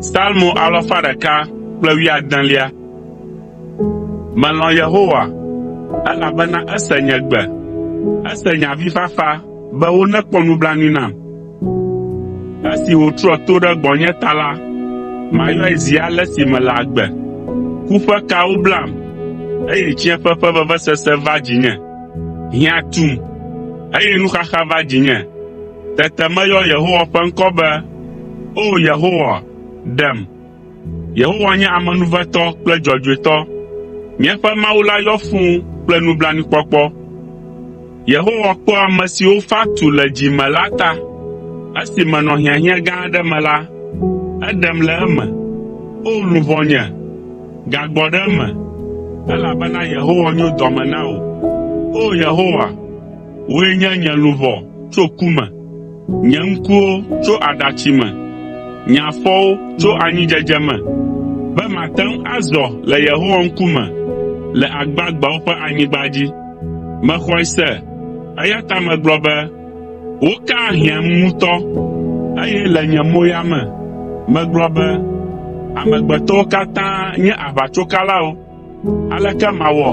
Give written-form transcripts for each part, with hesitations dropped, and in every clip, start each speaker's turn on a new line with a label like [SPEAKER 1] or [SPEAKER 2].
[SPEAKER 1] Psalmo alafa ɖeka kple wuiadelia. Melɔ̃ Yehowa, elabena ese nye gbe, ese nye avifafa be wonekpɔ nublanui nam. Esi wòtrɔ to ɖe gbɔnye ta la, mayɔe zi ale si mele agbe. Ku ƒe kawo blam, eye tsiẽƒe ƒe vevesese va dzinye. Hiã tum, eye nuxaxa va dzinye. Tete meyɔ Yehowa ƒe ŋkɔ be, “O Yehowa, ɖem!” Yehowa nye amenuvetɔ kple dzɔdzɔetɔ. Míaƒe Mawu la yɔ fũu kple nublanuikpɔkpɔ. Yehowa kpɔa ame siwo fa tu le dzi me la ta. Esi menɔ hiahiã gã aɖe me la, eɖem le eme. O luʋɔnye, gagbɔ ɖe eme, elabena Yehowa nyo dɔ me na wò. O Yehowa, wòe nye nye luʋɔ tso ku me, nye ŋkuwo tso aɖatsi me, nye afɔwo tso anyidzedze me, be mate ŋu azɔ le Yehowa ŋkume le agbagbeawo ƒe anyigba dzi. Mexɔe se, eya ta megblɔ be, “Wokaa hiãm ŋutɔ,” eye le nye moya me, megblɔ be, “Amegbetɔwo katã nye aʋatsokalawo.” Aleke mawɔ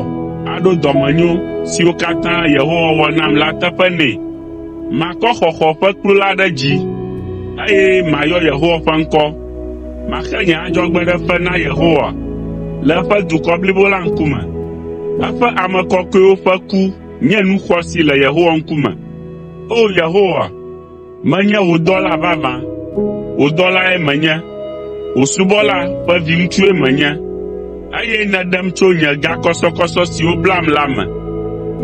[SPEAKER 1] aɖo dɔmenyo siwo katã Yehowa wɔ nam la teƒe nɛ? Makɔ xɔxɔ ƒe kplu la ɖe dzi, eye mayɔ Yehowa ƒe ŋkɔ. Maxe nye adzɔgbeɖefe na Yehowa le eƒe dukɔ blibo la ŋkume. Eƒe ame kɔkɔewo ƒe ku nye nu xɔasi le Yehowa ŋkume. O Yehowa, menye wò dɔla vavã, wò dɔlae menye, wò subɔla ƒe viŋutsue menye, eye nèɖem tso nye gakɔsɔkɔsɔ siwo blam la me.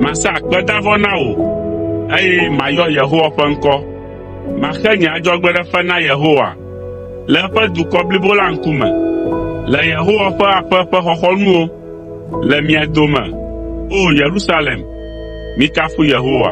[SPEAKER 1] Masa akpedavɔ na wò, eye mayɔ Yehowa ƒe ŋkɔ. Maxe nye adzɔgbeɖefe na Yehowa le eƒe dukɔ blibo la ŋkume, le Yehowa ƒe aƒe ƒe xɔxɔnuwo, le mia dome, O Yerusalem. Mikafu Yehowa.